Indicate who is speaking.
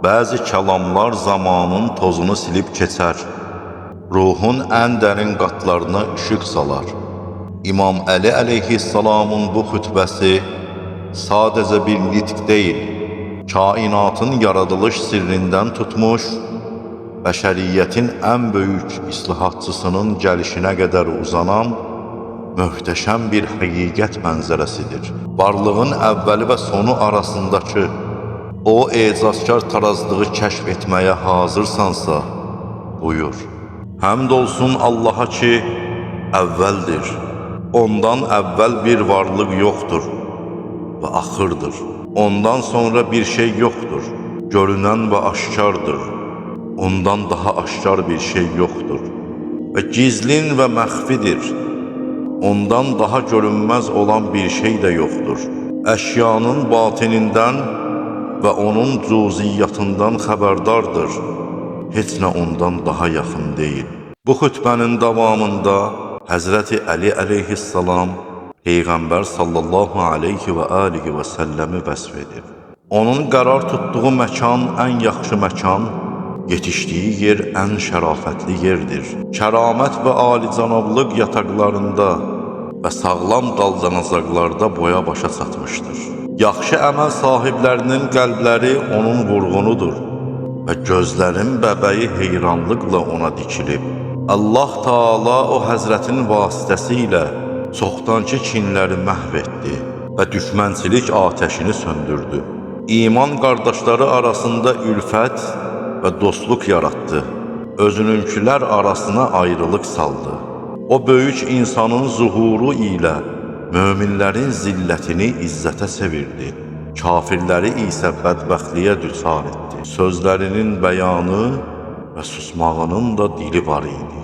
Speaker 1: Bəzi kəlamlar zamanın tozunu silib keçər. Ruhun ən dərin qatlarına işıq salar. İmam Əli əleyhissalamın bu xütbəsi sadəcə bir nitq deyil, kainatın yaradılış sirrindən tutmuş, bəşəriyyətin ən böyük islahatçısının gəlişinə qədər uzanan möhtəşəm bir həqiqət mənzərəsidir. Varlığın əvvəli və sonu arasındakı o ecazkar tarazlığı kəşf etməyə hazırsansa, buyur. Həmd olsun Allaha ki, əvvəldir. Ondan əvvəl bir varlıq yoxdur və axırdır. Ondan sonra bir şey yoxdur. Görünən və aşkardır. Ondan daha aşkar bir şey yoxdur. Və gizlin və məxfidir. Ondan daha görünməz olan bir şey də yoxdur. Əşyanın batinindən və onun cüziyyatından xəbərdardır. Heç nə ondan daha yaxın deyil. Bu xütbənin davamında Həzrəti Əli əleyhissalam Peyğəmbər sallallahu aleyhi və alihi və səlləmi vəsf edir. Onun qərar tutduğu məkan ən yaxşı məkan, yetişdiyi yer ən şərafətli yerdir. Kəramət və alicənablıq yataqlarında və sağlam dalcanacaqlarda boya başa çatmışdır. Yaxşı əməl sahiblərinin qəlbləri onun vurğunudur və gözlərin bəbəyi heyranlıqla ona dikilib. Allah Taala o həzrətin vasitəsilə çoxdankı kinləri məhv etdi və düşmənçilik atəşini söndürdü. İman qardaşları arasında ülfət və dostluq yaratdı. Özününkülər arasına ayrılıq saldı. O böyük insanın zuhuru ilə möminlərin zillətini izzətə çevirdi. Kafirləri isə bədbəxtliyə düçar etdi. Sözlərinin bəyanı və susmağının da dili var idi.